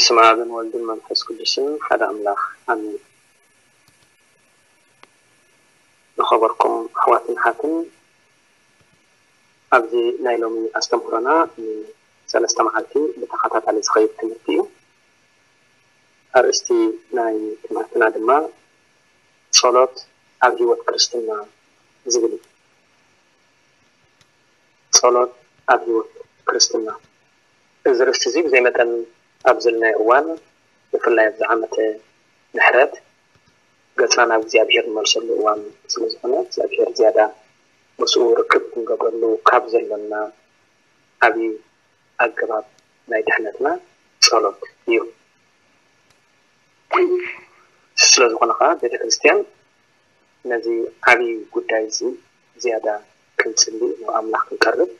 ስም ኣብን ወልድን መንፈስ ቅዱስን ሓደ ኣምላኽ ኣሜን። ዝኸበርኩም ኣሕዋትን ሓትን፣ ኣብዚ ናይ ሎሚ ኣስተምህሮና ንሰለስተ መዓልቲ ብተኸታታሊ ዝኸይድ ትምህርቲ እዩ። ኣርእስቲ ናይ ትምህርትና ድማ ጸሎት ኣብ ህይወት ክርስትና ዝብል እዩ። ጸሎት ኣብ ህይወት ክርስትና። እዚ ርእስቲ እዚ ብዘይ መጠን ኣብዚ ናይ እዋን፣ ብፍላይ ኣብዚ ዓመተ ምሕረት፣ ገጽና ናብ እግዚኣብሔር ንመልሰሉ እዋን ስለ ዝኾነ፣ እግዚኣብሔር ዝያዳ ምስኡ ርክብ ክንገብረሉ ካብ ዘሎና ዓቢ ኣገባብ ናይ ድሕነትና ጸሎት እዩ። ስለ ዝኾነ ኸዓ ቤተ ክርስቲያን ነዚ ዓቢ ጉዳይ እዚ ዝያዳ ክንጽሊ፣ ናብ ኣምላኽ ክንቀርብ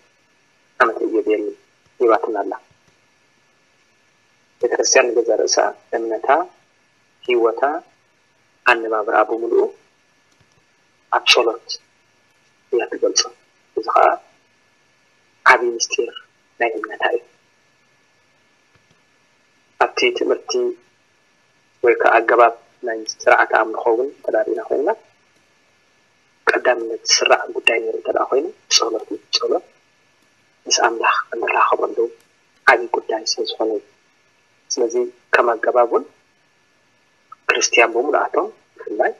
ዓመተ ኢዮቤል ሂባትና ኣላ። ቤተ ክርስቲያን ንገዛእ ርእሳ፣ እምነታ፣ ህይወታ፣ ኣነባብርኣ ብምልኡ ኣብ ጸሎት እያ ትገልጾ። እዚ ኸዓ ዓቢ ምስጢር ናይ እምነታ እዩ። ኣብቲ ትምህርቲ ወይ ከዓ ኣገባብ ናይ ስርዓተ ኣምልኾ እውን ተዳሪና ኮይና፣ ቀዳምነት ዝስራዕ ጉዳይ ነይሩ እንተ ደኣ ኮይኑ፣ ጸሎት እዩ። ጸሎት ምስ ኣምላኽ እንራኸበሉ ዓቢ ጉዳይ ስለ ዝኾነ እዩ። ስለዚ ከም ኣገባብ እውን ክርስትያን ብምልኣቶም፣ ብፍላይ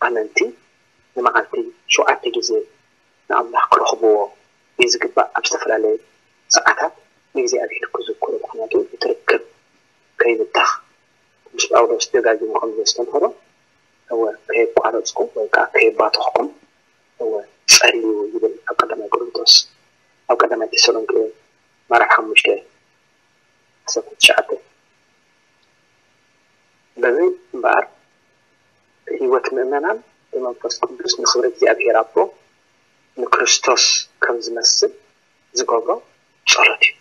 ኣመንቲ፣ ንመዓልቲ ሸውዓተ ግዜ ንኣምላኽ ክረኽብዎ እዩ ዝግባእ። ኣብ ዝተፈላለየ ሰዓታት ንእግዚኣብሔር ክዝክሩ፣ ምኽንያቱ እቲ ርክብ ከይብተኽ፣ ቅዱስ ጳውሎስ ደጋጊሙ ከም ዘስተምህሮ፣ እወ፣ ከየቋረጽኩም ወይ ከዓ ከየባተኽኩም፣ እወ፣ ጸልዩ ይብል ኣብ ቀዳማይ ቆሮንቶስ፣ ኣብ ቀዳማይ ተሰሎንቄ ምዕራፍ ሓሙሽተ ዓሰርተ ትሽዓተ። በዚ እምበኣር ህይወት ምእመናን ብመንፈስ ቅዱስ ንኽብሪ እግዚኣብሔር ኣቦ ንክርስቶስ ከም ዝመስል ዝገብሮ ጸሎት እዩ።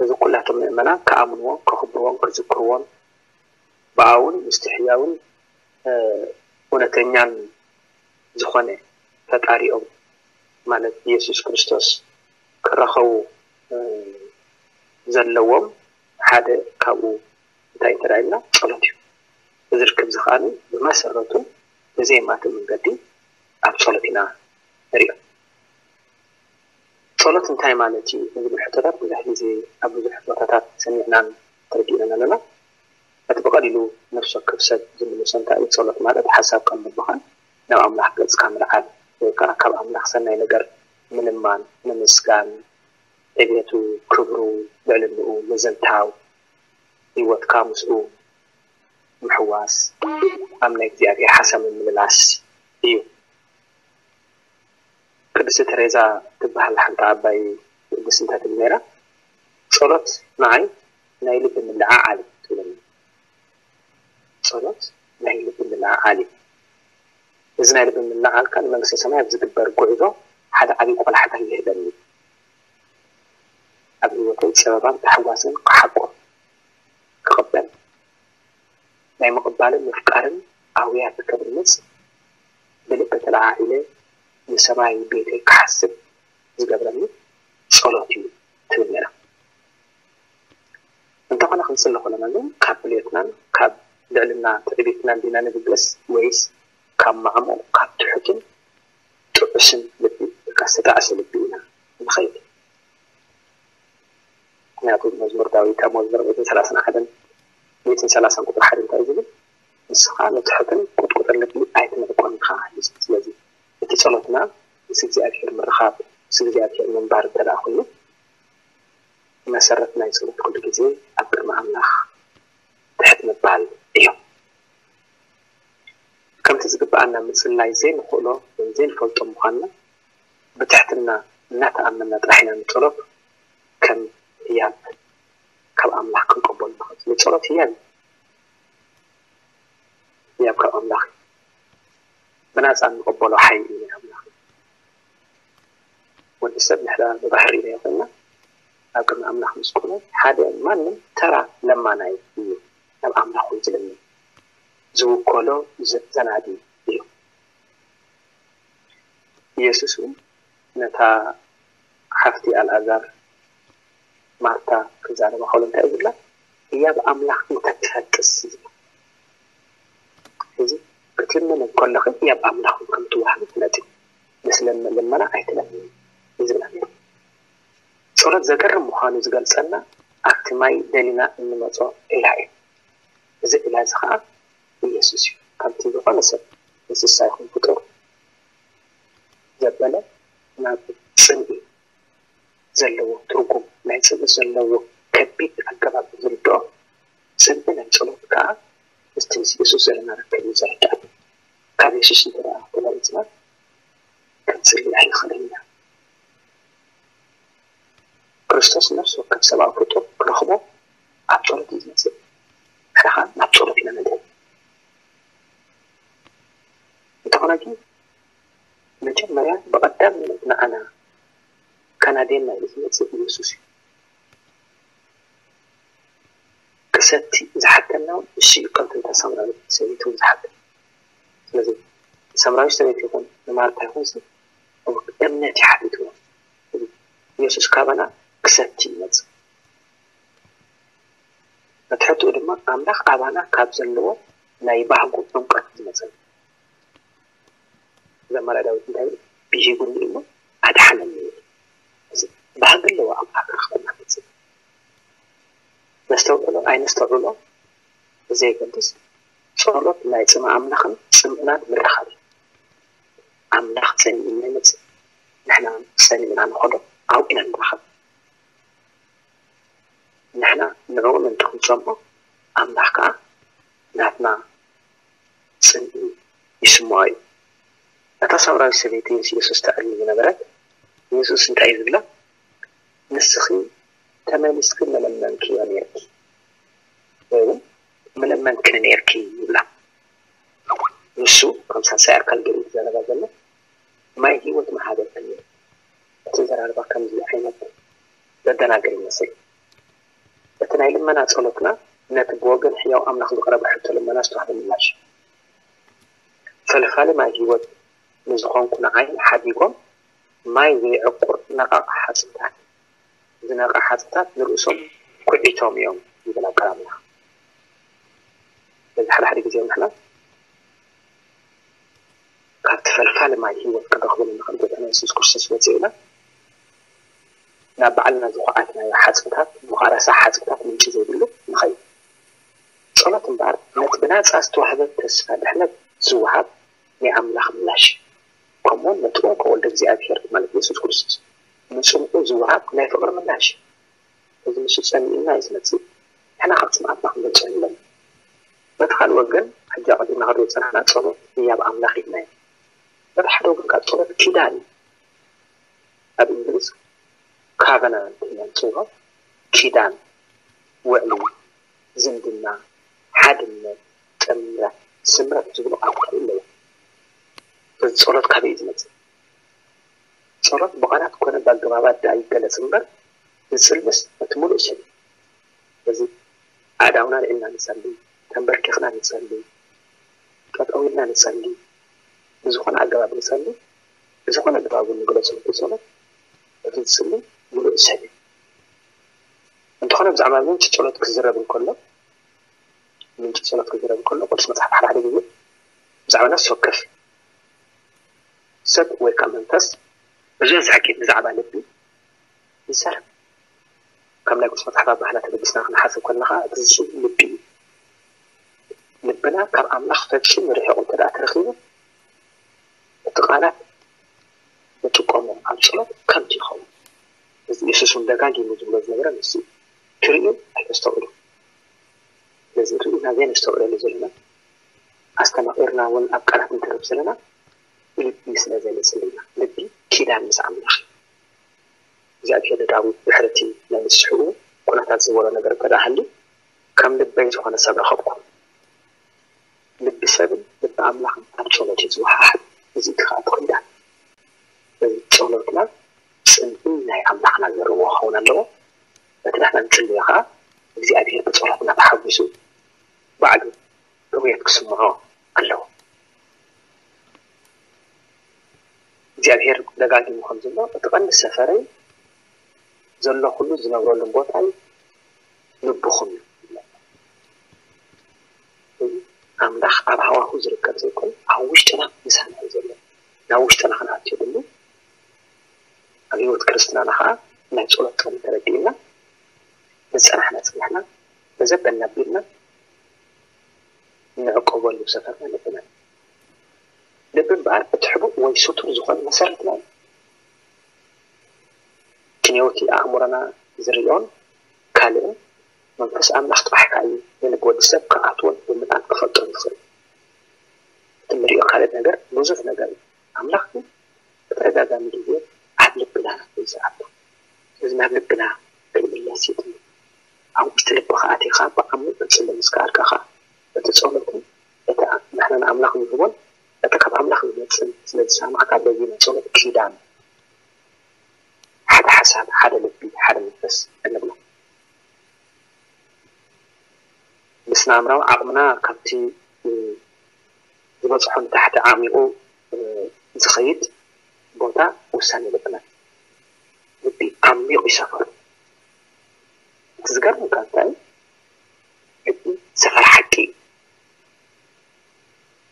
እዚ ኩላቶም ምእመናን ክኣምንዎን ከኽብርዎን ክዝክርዎን ብኣውን ምስቲ ሕያውን፣ እ፣ እውነተኛን ዝኾነ ፈጣሪኦም ማለት ኢየሱስ ክርስቶስ ክራኸቡ፣ እ፣ ዘለዎም ሓደ ካብኡ እንታይ እንተ ደኣ ኢልና ጸሎት እዩ። እዚ ርክብ እዚ ከኣ ብመሰረቱ ብዘየማትእ መንገዲ ኣብ ጸሎት ኢና ንሪኦ። ጸሎት እንታይ ማለት እዩ ንዝብል ሕቶታት ብዙሕ ግዜ ኣብ ብዙሕ ቦታታት ሰሚዕናን ተረዲእናን ኣለና። እቲ ብቐሊሉ ነፍሲ ወከፍ ሰብ ዝምልሶ እንታይ እዩ? ጸሎት ማለት ሓሳብካን ልብኻን ናብ ኣምላኽ ገጽካ ምልዓል ወይ ከኣ ካብ ኣምላኽ ሰናይ ነገር ምልማን፣ ምምስጋን፣ ዕቤቱ፣ ክብሩ፣ ልዕልንኡ ምዝንታው፣ ህይወትካ ምስኡ ምሕዋስ፣ ኣብ ናይ እግዚኣብሔር ሓሳብ ምምልላስ እዩ። ቅድስቲ ተሬዛ ትበሃል ሓንቲ ዓባይ ቅድስቲ እንታይ ትብል ነይራ? "ጸሎት ንዓይ ናይ ልቢ ምልዕዓል" እዩ ትብለኒ። ጸሎት ናይ ልቢ ምልዕዓል እዩ። እዚ ናይ ልቢ ምልዕዓል ከኣ ንመንግስተ ሰማይ ኣብ ዝግበር ጉዕዞ ሓደ ዓቢ ቆላሕታ ይህበኒ። ኣብ ህይወተይ ጸበባን ታሕጓስን ክሓቁፍ፣ ክቕበል፣ ናይ ምቕባልን ምፍቃርን ኣውያት ከብንጽ፣ ብልቢ ተለዓዒለ ንሰማይ ቤተይ ክሓስብ ዝገብረኒ ጸሎት እዩ ትብል ነይራ። እንተኾነ ክንጽሊ ከለና ግን ካብ ድልየትናን ካብ ልዕልና ትዕቢትናን ዲና ንብገስ ወይስ ካብ ማዕሙቕ ካብ ትሑትን ጥዑስን ልቢ ወይ ከዓ ዝተጣዕሰ ልቢ ኢና ንኸይድ? ምክንያቱ መዝሙር ዳዊት ኣብ መዝሙር ሚእትን ሰላሳን ሓደን ሚእትን ሰላሳን ቁጽሪ ሓደ እንታይ እዩ ዝብል? "ንስኻ ንትሑትን ቁጥቁጥን ልቢ ኣይትንዕቆን ኢኻ" እዩ ዝብል። ስለዚ እቲ ጸሎትና ምስ እግዚኣብሔር ምርኻብ፣ ምስ እግዚኣብሔር ምንባር እንተ ደኣ ኮይኑ፣ መሰረት ናይ ጸሎት ኩሉ ግዜ ኣብ ቅድሚ ኣምላኽ ትሕት ምባል እዩ። ከምቲ ዝግብኣና ምጽላይ ዘይንኽእሎ ወይ ዘይንፈልጦ ምዃንና፣ ብትሕትና እናተኣመንና ጥራሕ ኢና ንጸሎት ከም ህያብ ካብ ኣምላኽ ክንቅበሎ ንኽእል። ንጸሎት ህያብ እዩ። ህያብ ካብ ኣምላኽ እዩ። ብናጻ እንቕበሎ ሓይሊ እዩ ናይ ኣምላኽ። ወዲ ሰብ ንሕና ብባህሪና ይኹንና ኣብ ቅድሚ ኣምላኽ ምስ ኮነ ሓደ ማንም ተራ ለማናይ እዩ ናብ ኣምላኽ እውን ዝልምን። ዝውከሎ ዘ-፣ ዘናዲ እዩ። ኢየሱስ እውን ነታ ሓፍቲ ኣልኣዛር ማርታ ክዛረባ ከሎ እንታይ ዝብላ? ህያብ ኣምላኽ እንተትፈልጥስ ዝብል። እዚ ክትልምን እንከለኺ ህያብ ኣምላኽ ከም ትወሃቢ ፍለጢ። ምስ ልመና ኣይትለምኒ እዩ ዝብላ ነይሩ። ጸሎት ዘገርም ምዃኑ ዝገልጸልና ኣብቲ ማይ ደሊና እንመጾ ዒላ እዩ። እዚ ዒላ እዚ ኸዓ ኢየሱስ እዩ። ከምቲ ዝኾነ ሰብ እንስሳ ይኹን ፍጡር ዘበለ ናብ ጽምኢ ዘለዎ ትርጉም ናይ ጽምኢ ዘለዎ ከቢድ ኣገባብ ዝርድኦ ጽምኢ ናይ ጸሎት ከኣ ምስቲ ምስ ኢየሱስ ዘለና ርክብ እዩ ዘርድእ። ካብ የሱስ እንተ ደኣ ተመሪጽና ክንጽሊ ኣይንኽእልን ኢና። ክርስቶስ ነፍሲ ወከፍ ሰብኣዊ ፍጡር ክረኽቦ ኣብ ጸሎት እዩ ዝመጽእ። ንሕና ኸኣ ናብ ጸሎት ኢና ንድህብ። እንተኾነ ግን መጀመርያ ብቐዳምነት ንዓና ከናድየና ኢሉ ዝመጽእ ኢየሱስ እዩ። ክሰቲ ዝሓተና እውን ንሱ እዩ። ከምቲ ነታ ሳምራዊት ሰበይቲ እውን ዝሓተና። ስለዚ ንሳምራዊት ሰበይቲ ይኹን ንማርታ ይኹን ሲ እምነት እዩ ሓቲትዎ። ኢየሱስ ካባና ክሰቲ ይመጽእ። መትሕትኡ ድማ ኣምላኽ ኣባና ካብ ዘለዎ ናይ ባህጉ ዕምቀት ዝመጸና። ዘማሪ ዳዊት እንታይ ይብል? ብሂጉኒ እሞ ኣድሓነኒ ይብል። እዚ ባህጊ ኣለዎ ኣምላኽ ክረኽበና መጽእ። ነስተውዕሎ ኣይነስተውዕሎ ብዘየገድስ ጸሎት ናይ ጽምኢ ኣምላኽን ጽምእናን ምርኻብ እዩ። ኣምላኽ ጸሚእና ይመጽእ፣ ንሕና ጸሚእና ንኸዶ ኣብኡ ኢና ንራኸብ። ንሕና ንዕኡ ምእንቲ ክንጸምኦ ኣምላኽ ከኣ ናትና ጽምኢ ይስምዖ እዩ። እታ ሳምራዊት ሰበይቲ ምስ የሱስ ተዕልል ዝነበረት ንየሱስ እንታይ እዩ ዝብላ? ንስኺ ተመሊስኪ ምለመንክዮ ነይርኪ ወይ እውን ምለመንክኒ ነይርኪ ይብላ። ንሱ ከም ሳልሳይ ኣካል ገይሩ ዝዛረባ ዘሎ ማይ ህይወት ምሃበኒ። እቲ ዘራርባ ከምዚ ዓይነት ዘደናግር ይመስል። እቲ ናይ ልመና ጸሎትና ነቲ ብወገን ሕያው ኣምላኽ ዝቐረበ ሕቶ ልመና ዝተዋህበ ምላሽ እዩ። ፈልፋሊ ማይ ህይወት ንዝኾንኩ ንዓይ ሓዲጎም ማይ ዘይዕቁር ነቓቕ ሓጽብታት፣ እዚ ነቓቕ ሓጽብታት ንርእሶም ኩዒቶም እዮም ይብል ኣብ ቃል ኣምላኽ። በዚ ሓደ ሓደ ግዜ ንሕና ካብቲ ፈልፋሊ ማይ ህይወት ክንረኽበሉ ንኽእል ጎይታና የሱስ ክርስቶስ ወፂእና ናብ ባዕልና ዝኹዓትናዮ ሓፅብታት፣ ምቓረሳ ሓፅብታት ምንጪ ዘይብሉ ንኸይድ። ጸሎት እምበኣር ነቲ ብናጻ ዝተዋህበ ተስፋ ድሕነት ዝወሃብ ናይ ኣምላኽ ምላሽ እዩ። ከምኡውን ነቲ እንኮ ወልደ እግዚኣብሔር ማለት የሱስ ክርስቶስ ንጽምኡ ዝወሃብ ናይ ፍቕሪ ምላሽ እዩ። እዚ ንሱ ጸሚእና እዩ ዝመጽእ። ንሕና ካብ ጽምኣትና ክንገልጾ የብለና። በቲ ካልእ ወገን ሕጂ ኣቐዲምና ክንሪኦ ዝጸናሕና ጸሎት ህያብ ኣምላኽ ኢልና ኢና። በቲ ሓደ ወገን ካብ ጸሎት ኪዳን እዩ። ኣብ እንግሊዝ ካቨናንት ኢና ንጽውዖ። ኪዳን፣ ውዕሊ፣ ዝምድና፣ ሓድነት፣ ጥምረት፣ ስምረት ዝብሉ ኣውቃዕ ኣለዉ። እዚ ጸሎት ካበይ እዩ ዝመጽእ? ጸሎት ብቓላት ኮነ ብኣገባባት ደኣ ይገለጽ እምበር ዝጽልምስ እቲ ምሉእ ሰብ እዩ። ስለዚ ኣእዳውና ኣልዒልና ንጸሊ፣ ተንበርኪኽና ንጸሊ፣ ጠጠው ኢልና ንጸሊ፣ ብዝኾነ ኣገባብ ንጸሊ፣ ብዝኾነ ኣገባብ እውን ንግለጾ እቲ ጸሎት እቲ ዝጽሊ ምሉእ ሰብ እዩ። እንተኾነ ብዛዕባ ምንጪ ጸሎት ክዝረብ እንከሎ ምንጪ ጸሎት ክዝረብ ከሎ ቅዱስ መጽሓፍ ሓደ ሓደ ግዜ ብዛዕባ ነፍሲ ወከፍ ሰብ ወይ ከዓ መንፈስ ብዝበዝሕ ግን ብዛዕባ ልቢ ይዛረብ። ካብ ናይ ቅዱስ መጽሓፍ ኣባህላ ተበጊስና ክንሓስብ ከለና ከዓ እቲ ዝስሉ ልቢ እዩ። ልብና ካብ ኣምላኽ ፈጺሙ ርሒቑ እንተ ደኣ ተረኺቡ እቲ ቃላት ንጥቀሞ ኣብ ጸሎት ከምቲ ይኸውን። እዚ የሱስ እውን ደጋጊሙ ዝብሎ ዝነበረ ንሱ እዩ። ትርእዩ ኣይተስተውዕሉ። ስለዚ ርኢና ዘይነስተውዕለሉ ዘለና ኣስተማቒርና እውን ኣብ ቃላት ንተርፍ ዘለና ብልቢ ስለ ዘይንጽሊ ኢና። ልቢ ኪዳን ምስ ኣምላኽ እዩ። እግዚኣብሔር ንዳዊት ድሕሪ እቲ ናይ ንስሕኡ ኩነታት ዝበሎ ነገር እንተ ደኣ ሃልዩ ከም ልበይ ዝኾነ ሰብ ረኸብኩ። ልቢ ሰብን ልቢ ኣምላኽን ኣብ ጸሎት እዩ ዝወሓሓድ። እዚ እቲ ኸኣ እቲ ኪዳን። በዚ ጸሎትና ጽምኢ ናይ ኣምላኽና ዘለዎ ክኸውን ኣለዎ። በቲ ንሕና ንጽልዮ ኸኣ እግዚኣብሔር ብጸሎትና ተሓጒሱ ባዕሉ ሕውየት ክስምዖ ኣለዎ። እግዚኣብሔር ደጋጊሙ ከም ዝብሎ እቲ ቀንዲ ሰፈረይ ዘሎ ኩሉ ዝነብረሉን ቦታ እዩ፣ ልብኹም እዩ። እዚ ኣምላኽ ኣብ ሃዋሁ ዝርከብ ዘይኮነ ኣብ ውሽጥና ምሳና እዩ ዘሎ። ናብ ውሽጥና ክንኣትዮ ድሉ ኣብ ህይወት ክርስትናና ከዓ ናይ ጸሎት ጥቕሚ ተረዲእና ዝጸናሕና ጸኒሕና፣ በዘበልና ኣቢልና እንዕቀበሉ ሰፈርና ልብና እዩ። ልቢ እምበኣር እቲ ሕቡእ ወይ ስቱር ዝኾነ መሰረትና እዩ። እቲ ነውቲ ኣእምሮና ዝርእዮን ካልእን መንፈስ ኣምላኽ ጥራሕ ከኣ እዩ ንልቢ ወዲ ሰብ ክኣትዎን ብምልኣት ክፈልጦን ዝኽእል። እቲ ንርእዮ ካልእ ነገር ብዙሕ ነገር እዩ። ኣምላኽ ግን ብተደጋጋሚ ግዜ ኣብ ልብና እዩ ዝኣቱ። እዚ ናብ ልብና ክንምለስ ይጥምት። ኣብ ውሽጢ ልብኻ ኣቲኻ ብዓሚቕ ክትጽሊ ምስ ከኣልካ ኸኣ እቲ ጸሎትን እቲ ንሕና ንኣምላኽ ንህቦን እቲ ካብ ኣምላኽ ዝመጽእን ስለ ዝሰማዕካ በዚ ናይ ጸሎት ኪዳን ሓደ ሓሳብ፣ ሓደ ልቢ፣ ሓደ መንፈስ እንብሎ። ብስነ ኣእምራዊ ዓቕምና ካብቲ ዝበጽሖ ንታሕቲ ዓሚቑ ዝኸይድ ቦታ ውሳኔ ልብና ልቢ ዓሚቑ ይሰፈሩ። እቲ ዝገርም ካብ እንታይ ልቢ ሰፈር ሓቂ እዩ።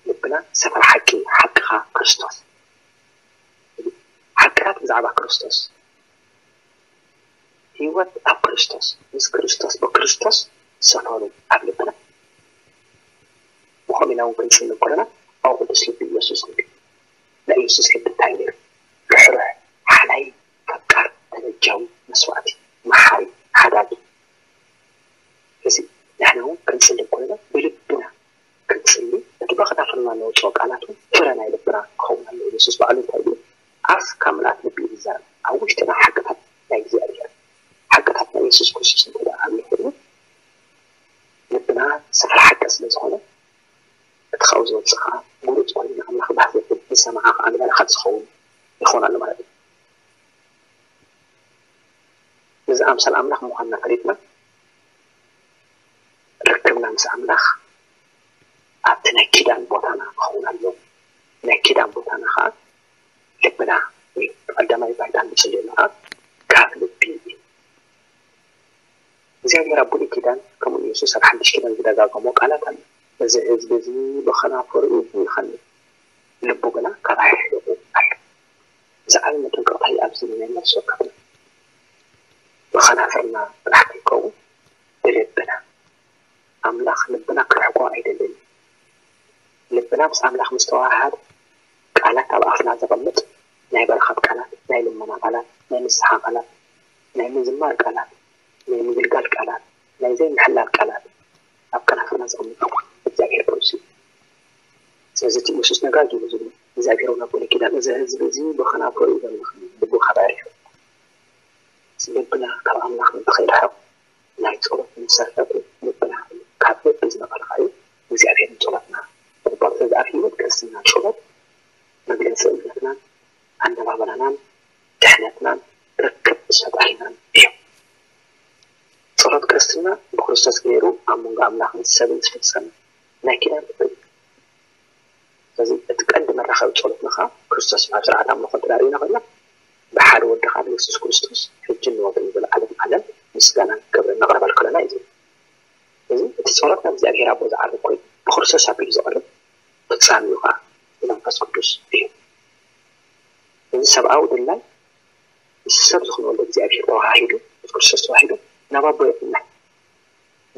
ልብና ሰፈር ሓቂ እዩ። ሓቅኻ ክርስቶስ። ሓቅታት ብዛዕባ ክርስቶስ። ህይወት ኣብ ክርስቶስ፣ ምስ ክርስቶስ፣ ብክርስቶስ ሰፈሩ ኣብ ልብና። ብኸምኡ ኢና እውን ክንጽሊ ከለና ኣብ ቅዱስ ልቢ ኢየሱስ ንብል። ናይ ኢየሱስ ልቢ እንታይ ነይሩ? ርሕሩሕ፣ ሓላይ፣ ፈቃር፣ ተበጃዊ፣ መስዋዕቲ፣ መሓሪ፣ ሓዳጊ። እዚ ንሕና እውን ክንጽሊ ከለና ብልብና ክንጽሊ፣ እቲ ብኣኽናፍርና ነውጽኦ ቃላት እውን ፍረ ናይ ልብና ክኸውን ኣለዎ። ኢየሱስ ባዕሉ እንታይ ኢሉ? ኣፍ ካብ ምልኣት ልቢ እዩ ዝዛረብ። ኣብ ውሽጥና ሓቅታት ናይ እግዚኣብሔር፣ ሓቅታት ናይ ኢየሱስ ክርስቶስ እንተ ደኣ ኣሎ ኮይኑ፣ ልብና ሰፈር ሓቂ ስለ ዝኾነ፣ እቲ ካብኡ ዝወጽእ ኸኣ ምሩጽ ኮይኑ ንኣምላኽ ባህ ዘብል፣ ዝሰምዓ ኸኣ ንበረኸት ዝኸውን ይኸውን ኣሎ ማለት እዩ። ነዚ ኣምሳል ኣምላኽ ምዃንና ፈሊጥና፣ ርክብና ምስ ኣምላኽ ኣብቲ ናይ ኪዳን ቦታና ክኸውን ኣለዎ። ናይ ኪዳን ቦታና ኸኣ ልብና እዩ። ቀዳማይ ባይታ ንጽልየሉ ኸኣ ካብ ልቢ እዩ። እግዚኣብሔር ኣብ ብሉይ ኪዳን ከምኡ ኢየሱስ ኣብ ሓድሽ ኪዳን ዝደጋገሞ ቃላት ኣሎ። እዚ ህዝቢ እዚ ብኸናፍሩ እዩ ዝምልኸኒ፣ ልቡ ግና ካባይ ርሒቑ ኣሎ። ዝዓቢ መጠንቀቕታ እዩ ኣብዚ ናይ ነፍሲ ወከፍና። ብኸናፍርና ጥራሕ ከይከውን ብልብና። ኣምላኽ ልብና ክርሕቆ ኣይደልን እዩ። ልብና ምስ ኣምላኽ ምስ ተዋሃሃደ ቃላት ኣብ ኣፍና ዘቐምጥ ናይ በረኸት ቃላት፣ ናይ ልመና ቃላት፣ ናይ ንስሓ ቃላት፣ ናይ ምዝማር ቃላት፣ ናይ ምግልጋል ቃላት፣ ናይ ዘይምሕላል ቃላት ኣብ ከናፍርና ዘቐምጥ እግዚኣብሔር ቅዱስ እዩ። ስለዚ እቲ ኢየሱስ ነጋጊ እዩ ዝብል እግዚኣብሔር እውን ኣብ ብሉይ ኪዳን እዚ ህዝቢ እዚ ብኸናፍሩ እዩ ዘምልኸኒ፣ ልቡ ካባይ ርሒቑ። ልብና ካብ ኣምላኽ እንተኸይርሕቕ ናይ ጸሎት መሰርሕቲ ልብና እዩ። ካብ ልቢ ዝመቐለ እዩ እግዚኣብሔር ንጸሎትና ዝቕበሎ። ስለዚ ኣብ ህይወት ክርስትና ጸሎት መግለጺ እምነትናን ኣነባብራናን ድሕነትናን ርክብ ምስ ፈጣሪናን እዩ። ጸሎት ክርስትና ብክርስቶስ ገይሩ ኣብ መንጎ ኣምላኽን ሰብን ዝፍጸም ናይ ኪዳን ርክብ እዩ። ስለዚ እቲ ቀንዲ መራኸቢ ጸሎትና ኸኣ ክርስቶስ ኣብ ስርዓት ኣምልኾ ተዳሪና ኮይና ብሓደ ወድኻ ብኢየሱስ ክርስቶስ ሕጂ ንወትን ንዘለዓለም ዓለም ምስጋናን ክብርን ነቕርበል ከለና እዩ። እዚ እቲ ጸሎት ናብ እግዚኣብሔር ኣቦ ዝዓርግ ኮይኑ ብክርስቶስ ኣቢሉ ዝቐርብ ፍጻሜኡ ኸኣ ብመንፈስ ቅዱስ እዩ። እዚ ሰብኣዊ ድላይ ምስ ሰብ ዝኾነ ወልደ እግዚኣብሔር ተዋሃሂዱ፣ ምስ ክርስቶስ ተዋሂዱ ናብ ኣቦ የቕንዕ።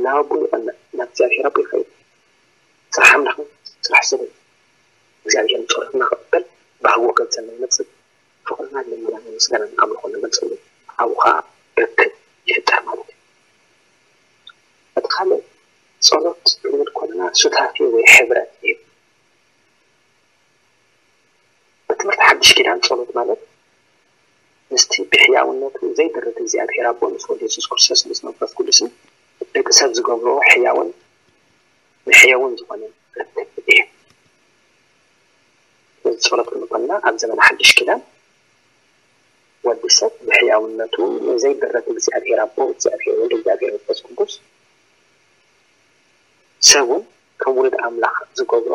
ናብ ኣቦ ይቐንዕ፣ ናብ እግዚኣብሔር ኣቦ ይኸይድ። ስራሕ ኣምላኽን ስራሕ ሰብን እግዚኣብሔር ንጸሎትና ክቕበል ባህጉ ከብዘና ይመጽእ። ፍቕርና ልመናና ምስጋናን ኣምልኾን ንገልጸሉ ኣብኡ ኸኣ ርክብ ይፍጠር ማለት እዩ። እቲ ካልእ ጸሎት ክንብል ከለና ሱታፌ ወይ ሕብረት እዩ። ብትምህርቲ ሓድሽ ኪዳን ጸሎት ማለት ምስቲ ብሕያውነቱ ዘይድርት እግዚኣብሔር ኣቦ ምስ ወልዱ የሱስ ክርስቶስ ምስ መንፈስ ቅዱስን ደቂ ሰብ ዝገብርዎ ሕያውን መሕየውን ዝኾነ ርክብ እዩ። እዚ ጸሎት ክንብል ከለና ኣብ ዘመነ ሓድሽ ኪዳን ወዲ ሰብ ብሕያውነቱ ንዘይድረፍ እግዚኣብሔር ኣቦ፣ እግዚኣብሔር ወልድ፣ እግዚኣብሔር መንፈስ ቅዱስ ሰቡን ከም ውሉድ ኣምላኽ ዝገብሮ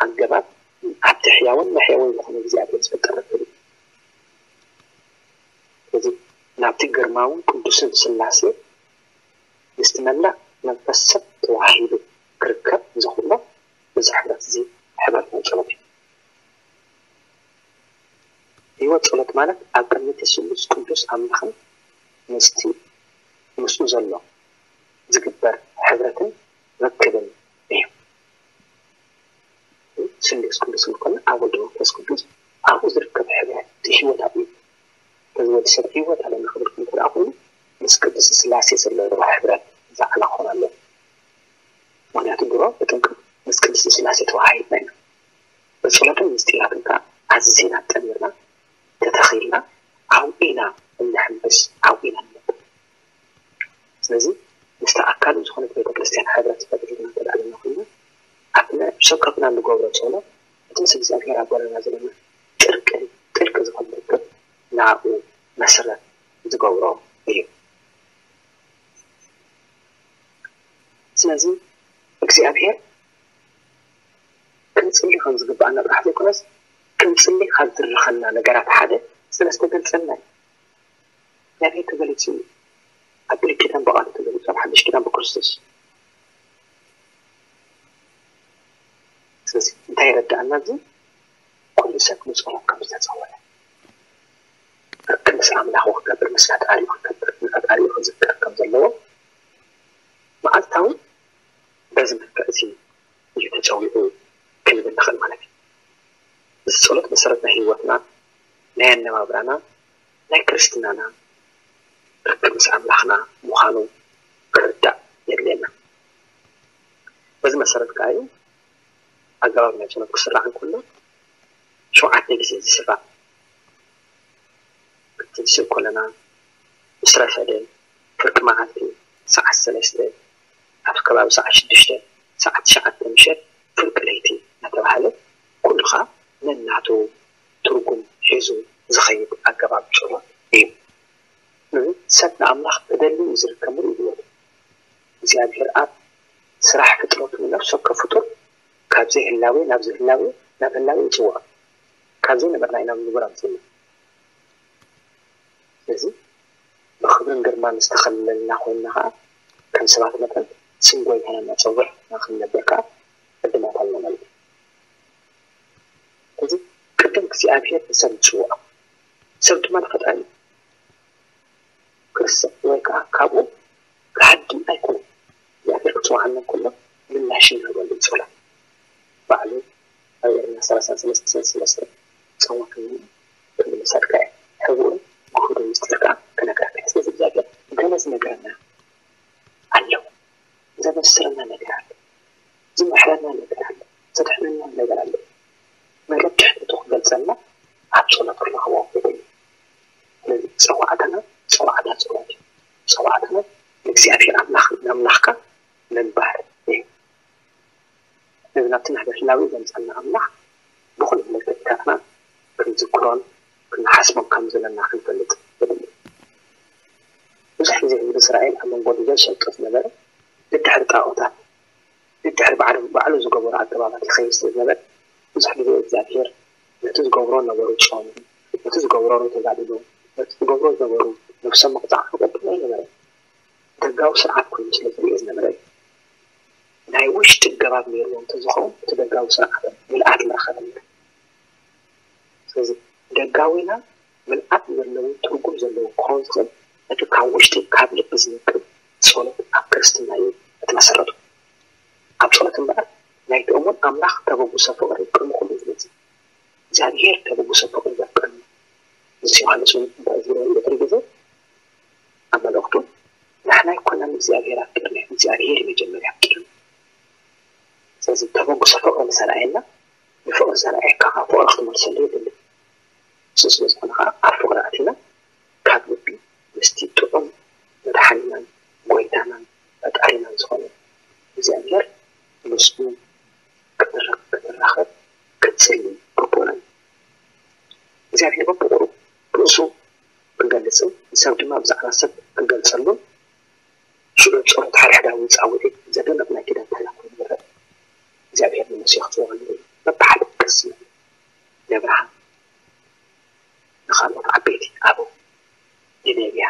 ኣገባብ ኣብቲ ሕያውን መሕየውን ዝኾነ እግዚኣብሔር ዝፍጠር ርክብ እዩ። እዚ ናብቲ ግርማውን ቅዱስን ስላሴ ምስቲ መላእ መንፈስ ሰብ ተዋሂዱ ክርከብ ዘኽእሎ እዚ ሕብረት እዚ ሕብረት ናይ ጸሎት እዩ። ህይወት ጸሎት ማለት ኣብ ቅድሚ እቲ ስሉስ ቅዱስ ኣምላኽን ምስቲ ምስኡ ዘሎ ዝግበር ሕብረትን ርክብን እዩ። ስሉስ ቅዱስ እንኮና ኣብ ወልድ መንፈስ ቅዱስ ኣብኡ ዝርከብ ሕብረት እቲ ህይወት ኣብኡ እዩ። በዚ ወዲ ሰብ ህይወት ኣለና ክብል እንተ ደኣ ኮይኑ ምስ ቅድስቲ ስላሴ ዘለዎ ሕብረት ዝዓላ ክኾን ኣለዎ። ምኽንያቱ ድሮ ብጥምቀት ምስ ቅድስቲ ስላሴ ተዋሃሂድና ኢና። ብጸሎትን ምስጢራትን ከኣ ኣዚና ጠሚርና ተተኺልና ኣብኡ ኢና እንሕምብስ፣ ኣብኡ ኢና ንነብር። ስለዚ ምስቲ ኣካሉ ዝኾነት ቤተ ክርስቲያን ሕብረት ፈጢርና እንተ ደኣ ኣለና ኮይና ኣብቲ ነብሰ ወከፍና እንገብሮ ጸሎት እቲ ምስ እግዚኣብሔር ኣብ ጎነና ዘለና ጥርቂ ጥልቂ ዝኾነ ርክብ ንዕኡ መሰረት ዝገብሮ እዩ። ስለዚ እግዚኣብሔር ክንጽሊ ከም ዝግብኣና ጥራሕ ዘይኮነስ ክንጽሊ ካብ ዝድርኸና ነገራት ሓደ ስለ ዝተገልጸልና እዩ። እግዚኣብሔር ተገሊጹ እዩ። ኣብ ብሉይ ኪዳን ብቓሉ ተገሊጹ፣ ኣብ ሓድሽ ኪዳን ብክርስቶስ። ስለዚ እንታይ የረድኣና እዚ? ኩሉ ሰብ ንጸሎት ከም ዝተጸውዐ፣ ርክብ ምስ ኣምላኹ ክገብር፣ ምስ ፈጣሪኡ ክገብር፣ ንፈጣሪኡ ክዝክር ከም ዘለዎ መዓልታዊ በዚ መልክዕ እዚ እዩ ተጸዊዑ ክንብል ንኽእል ማለት እዩ። እዚ ጸሎት መሰረት ናይ ህይወትና፣ ናይ ኣነባብራና፣ ናይ ክርስትናና ርክብ ምስ ኣምላኽና ምዃኑ ክርዳእ የድልየና። በዚ መሰረት ከኣ እዩ ኣገባብ ናይ ጸሎት ክስራዕ እንከሎ ሸውዓተ ግዜ ዝስራዕ። ክትንስእ ከለና፣ ምስ ረፈደ፣ ፍርቂ መዓልቲ፣ ሰዓት ሰለስተ፣ ኣብ ከባቢ ሰዓት ሽዱሽተ፣ ሰዓት ትሽዓተ ምሸት፣ ፍርቂ ለይቲ እናተባህለ ኩሉ ኸኣ ነናቱ ትርጉም ሒዙ ዝኸይድ ኣገባብ ጸሎት እዩ። እዚ ሰብ ንኣምላኽ ክደሊ እዩ ዝርከብ ምሉእ ህይወቱ። እግዚኣብሔር ኣብ ስራሕ ፍጥረቱ ንነፍሲ ወከፍ ፍጡር ካብ ዘይህላዌ ናብ ዝህላዌ፣ ናብ ህላዌ ይጽውዖ። ካብ ዘይነበርና ኢና ንቡር ኣምጺእና። ስለዚ ብኽብርን ግርማን ዝተኸለልና ኮይንና ኸዓ ከም ሰባት መጠን ስም ጎይታና እናጸውዕና ክንነብር ከኣ ዕድላት ኣለና ማለት እዩ። ስለዚ ቅድም እግዚኣብሔር ንሰብ ይጽውዖ፣ ሰብ ድማ ንፈጣሪ ክርስት ወይ ከዓ ካብኡ ክሃድም ኣይኮነን። እግዚኣብሔር ክጽውዓና እንከሎ ምላሽ ንህበሉ ጸሎት ባዕሉ ኣብ ኤርምያስ ሰላሳ ሰለስተ ሰለስተ ጸዋዕኒ ክምልሰልካ እየ፣ ሕብኡን ግሁድን ምስጢር ከዓ ክነግረካ እየ። ስለዚ እግዚኣብሔር ገለ ዝነግረና ኣለዎ፣ ዘበስረና ነገር ኣሎ፣ ዝምሕረና ነገር ኣሎ፣ ዘድሕነና ነገር ኣሎ። መደብ ድሕነቱ ክገልጸልና ኣብ ጸሎት ክንረኽቦ ንኽእል ኢና። ስለዚ ጸዋዕታና ጸዋዕታ ጸሎት እዩ። ጸዋዕታና ንእግዚኣብሔር ኣምላኽ ንኣምላኽካ ምንባር እዩ። ነዚ ናብቲ ናይ ህላዌ ዘምጸና ኣምላኽ ብኹሉ ምልክትታትና ክንዝክሮን ክንሓስቦን ከም ዘለና ክንፈልጥ የድሊ። ብዙሕ ግዜ ህዝቢ እስራኤል ኣብ መንገዱ ዘይሸቅጥ ነበረ። ደድሕሪ ጣኦታት፣ ደድሕሪ ባዕሉ ባዕሉ ዝገበሮ ኣገባባት ይኸይድ ስለ ዝነበረ፣ ብዙሕ ግዜ እግዚኣብሔር ነቲ ዝገብሮ ነበሩ ጾም፣ ነቲ ዝገብሮ ተጋድሎ፣ ነቲ ዝገብሮ ዝነበሩ ነብሶም ምቕጻዕ ክቐበሎ ኣይነበረን። ደጋዊ ስርዓት ኮይኑ ስለ ዝርእዮ ዝነበረ እዩ። ናይ ውሽጢ ገባብ ነይርዎ እንተዝኸውን እቲ ደጋዊ ስርዓት ምልኣት ምረኸበ ነይሩ። ስለዚ ደጋዊና ምልኣት ዘለዎ ትርጉም ዘለዎ ክኸውን ዝኽእል እቲ ካብ ውሽጢ ካብ ልቢ ዝነቅል ጸሎት ኣብ ክርስትና እዩ እቲ መሰረቱ። ኣብ ጸሎት እምበኣር ናይቲ እሙን ኣምላኽ ተበግሶ ፍቕሪ ቅድሚ ኩሉ እዩ ዝመጽእ። እግዚኣብሔር ተበግሶ ፍቕሪ ዘፍቅር እዩ። ንስ ዮሃንስ እውን እንታይ ዝብል ድሕሪ ግዜ ኣብ መልእኽቱ ንሕና ኣይኮናን እግዚኣብሔር ኣፍቂርና፣ እግዚኣብሔር እዩ መጀመርያ ኣፍቂርና። ስለዚ ተበግሶ ፍቕሪ ምስ ኣርኣየና ንፍቕሪ ዘርኣየካ ከዓ ፍቕሪ ክትመልሰሉ የድሊ። ንሱ ስለ ዝኾነ ከዓ ኣብ ፍቕሪ ኣቲና ካብ ልቢ ምስቲ ጥዑም መድሓኒናን ጎይታናን ፈጣሪናን ዝኾነ እግዚኣብሔር ምስኡ ክትራኸብ ክትጽሊ ግቡእና እዩ። እግዚኣብሔር በብቑሩብ ርእሱ ክገልጽን ንሰብ ድማ ብዛዕባ ሰብ ክገልጸሉን ሽዑ ጸሎት ሓድሕዳዊ ጻውዒት ዘደንቕ ናይ ኪዳን ተላኮ ይረአ። እግዚኣብሔር ንሙሴ ክጽውዓሉ በብሓደ ክቅስም ነብርሃም ንኻልኦት ዓበይቲ ኣበው ንነቢያ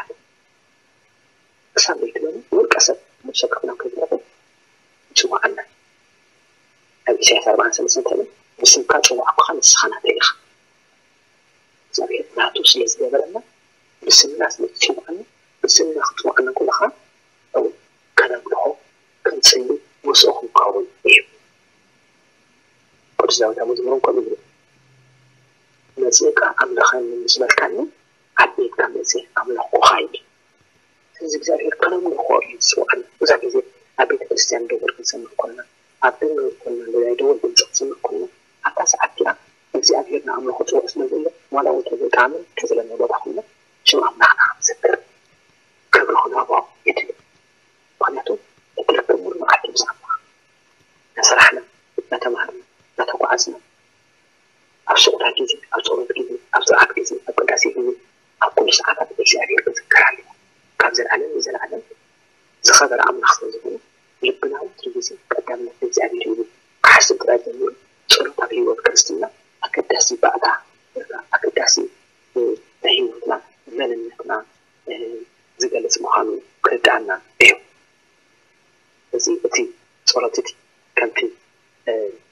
ሰብ ከፍና ከይትረፈ ይፅዋዓና። ኣብ ኢሳያስ ኣርባዓን ሰለስተን እንታይ ይብል? ብስምካ ጸዋዕኩኻ ንስኻ ናተይ ኢኻ። እግዚኣብሔር ናቱ ስለ ዝገበረና ብስምና ስለ ዝጽውዓና ብስምና ክትጽውዓና እንከለኻ እውን ከነምልኾ ክንጽሊ ምስኡ ክንከውን እዩ። ቅዱስ ዳዊት ኣብ መዝሙሩ እውን ከምኡ ይብል፣ መጺእካ ኣምልኸኒ ምስ በልካኒ ኣብ ቤትካ መጺኤ ኣምለኽኩኻ ይብል። ስለዚ እግዚኣብሔር ከነምልኾ እዩ ዝፅውዓና። ብዙሕ ግዜ ኣብ ቤተ ክርስቲያን ደወል ክንሰምዕ ከለና፣ ኣብ ደንገል ከለና ናይ ደወል ድምፂ ክንሰምዕ ከለና ኣብታ ሰዓት እቲኣ እግዚኣብሔር ንኣምልኾ ፅውዕ ስለ ዘሎ ዋላ እውን ተዘይጠዓመን ተዘለና ቦታ ኮይና ሽም ኣምላኽና ክንዝክር ክብሪ ክንህቦ የድሊ። ምክንያቱ እቲ ርክብ ሙሉ መዓልቲ ምስ ኣምላኽ እናሰራሕና እናተማሃርና እናተጓዓዝና ኣብ ስቑታት ግዜ ኣብ ጸሎት ግዜ ኣብ ስርዓት ግዜ ኣብ ቅዳሴ ግዜ ኣብ ኩሉ ሰዓታት እግዚኣብሔር ክዝከር ኣለዎ። ካብ ዘለዓለም ንዘለዓለም ዝኸበረ ኣምላኽ ስለ ዝኾነ ልብና ወትሩ ግዜ ቀዳምነት ንእግዚኣብሔር ሂቡ ክሓስብ ጥራይ ጀሚሩ ጸሎት ኣብ ህይወት ክርስትና ኣገዳሲ ባእታ ኣገዳሲ ናይ ህይወትና መንነትና ዝገልጽ ምዃኑ ክርድኣና እዩ። እዚ እቲ ጸሎት እቲ ከምቲ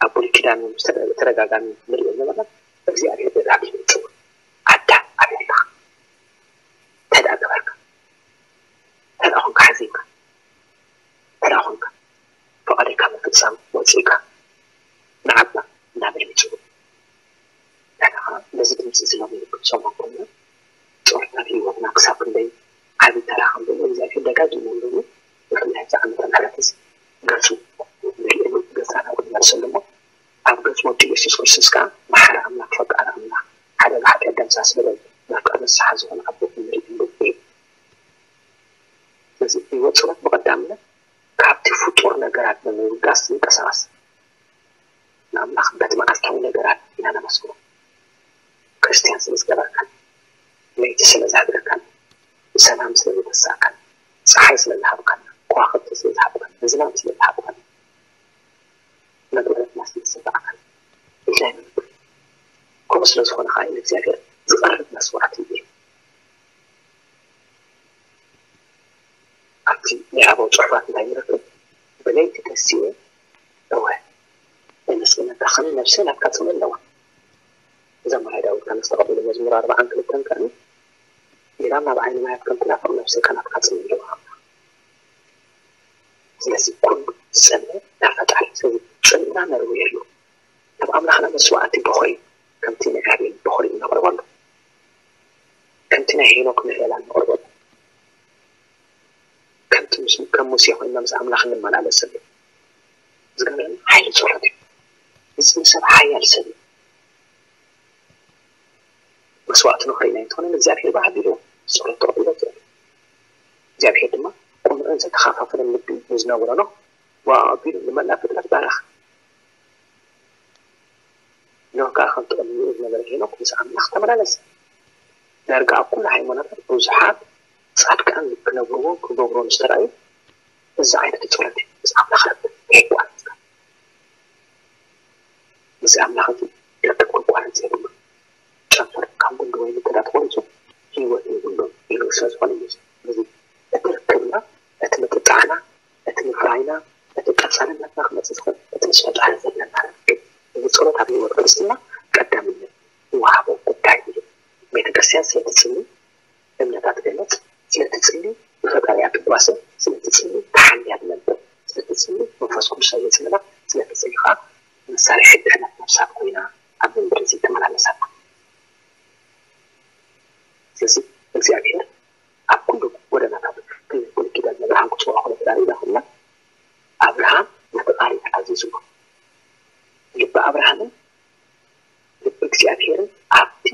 ኣብ ብሉይ ኪዳን እውን ብተደጋጋሚ ንሪኦ ዝነበርና እግዚኣብሔር ደጋጊሙ ይጽውዕ። ኣዳም ኣበይ ኣለኻ? እንታይ ደኣ ገበርካ? እንታይ ደኣ ኾንካ ሓዚንካ? እንታይ ደኣ ኾንካ? ፍቓደይ ካብ ምፍጻም ወጺእካ ንዓባ እናበለ ይጽውዕ። ንሕና ኸዓ ነዚ ድምፂ እዚ ሎሚ ክንሰምዖ ከለና ጸሎት ኣብ ህይወትና ክሳብ ክንደይ ዓቢ ተራ ከም ዘለዎ እግዚኣብሔር ደጋጊሙ እውን ብፍላይ ኣብዚ ዓመተ ምሕረት እዚ ገጹ ንርእየሉ ገጻና እውን ንመልሰሉ እሞ ኣብ ገጽ ወዱ የሱስ ክርስቶስ ከኣ መሓሪ ኣምላኽ ፈቃሪ ኣምላኽ ሓደ ብሓጢኣት ደምሳስ በደል መፍቀሪ ንስሓ ዝኾነ ኣቦ ክንርኢ ንብል እዩ። ስለዚ ህይወት ጸሎት ብቐዳምነት ካብቲ ፍጡር ነገራት ብምብጋስ ይንቀሳቐስ። ንኣምላኽ በቲ መዓልታዊ ነገራት ኢና ነመስግኖ። ክርስትያን ስለ ዝገበርካን ለይቲ ስለ ዘሕደርካን ብሰላም ስለ ዘተሳእካን ፀሓይ ስለ ዝሃብካና ከዋኽብቲ ስለ ዝሃብካን ምዝናም ስለ ዝሃብካን መግብረትና ስለ ዝሰጣዕካን ኢልና ይምልኩ። ከምኡ ስለ ዝኾነ ከዓ ንእግዚኣብሔር ዝቐርብ መስዋዕቲ እዩ። ኣብቲ ናይ ኣበው ፅሑፋት እንታይ ንረክብ? ብለይቲ ተሲኡ እወ የመስግነካ ከም ነብሰይ ናትካ ፅምኢ ኣለዋ። ዘማሪ ዳዊት ከነስተቐብሉ መዝሙር ኣርባዓን ክልተን ከኣ ኢራም ኣብ ዓይኒ ማያት ከም ትናፍቕ ነብሰይ ከናትካ ፅምኢ ኣለዋ። ስለዚ ኩሉ ዝፀምእ ናብ ፈጣሪ ስለዚ ፅምእና ነርውየሉ። ናብ ኣምላኽና መስዋዕቲ በኾሪ ከምቲ ናይ ኣቤል በኾሪ እነቕርበሉ ከምቲ ናይ ሄኖክ ምህለላ እነቕርበሉ ከምቲ ምስ ከም ሙሴ ኮይንና ምስ ኣምላኽ እንመላለሰሉ ዝገብረና ሓይሊ ጸሎት እዩ። እዚ ንሰብ ሓያል ሰብ እዩ። መስዋዕቲ ንኽሪእና እንተኾነ ንእግዚኣብሔር ብዓቢሉ ጸሎት ተቐቢሎ እግዚኣብሔር ድማ ቁኑዕን ዝተኻፋፈለን ልቢ ንዝነበሮ ኖህ ብኣቢሉ ንመላእ ፍጥረት ባረኸ። ኖህ ከኣ ከምቲ ቅድሚኡ ዝነበረ ሄኖክ ምስ ኣምላኽ ተመላለሰ። ዳርጋ ኣብ ኩሉ ሃይማኖታት ብዙሓት ጻድቃን ክነብርዎን ክገብርዎን ዝተራእዩ እዚ ዓይነት ጸሎት እዩ። ምስ ኣምላኽ ርክብ ከየቋረጽካ። ምስ ኣምላኽ እቲ ርክብ ክቋረጽ የብሉን። ጨንፈር ካብ ጉንዲ ወይኒ እንተ ተቖሪጹ ህይወት የብሉን ኢሉ ስለ ዝኾነ እዩ። ስለዚ እቲ ርክብና፣ እቲ ምጥጣዕና፣ እቲ ምፍራይና፣ እቲ ቀጻልነትና ክመጽእ ዝኽእል እቲ ምስ ፈጣሪ ዘለና ርክብ። እዚ ጸሎት ኣብ ህይወት ክርስትና ቀዳምነት ዝወሃቦ ጉዳይ እዩ። ቤተ ክርስቲያን ስለ ትጽሊ እምነታ ትገልጽ፣ ስለ ትጽሊ ብፈጣሪኣ ትጓሰ፣ ስለ ትጽሊ ተሓልያ ትነብር፣ ስለ ትጽሊ መንፈስ ቅዱስ የጽልላ፣ ስለ ትጽሊ ከኣ መሳርሒ ድሕነት ነፍሳ ኮይና ኣብ መንበሪ እዚ ትመላለስ ኣላ። ስለዚ እግዚኣብሔር ኣብ ኩሉ ጎደናታት ብሉይ ኪዳን ንኣብርሃም ክጽውዖ ከሎ ፈጣሪ ኢላኹምና ኣብርሃም ነቲ ቃል እዩ ተኣዚዝዎ። ልቢ ኣብርሃምን ልቢ እግዚኣብሔርን ኣብቲ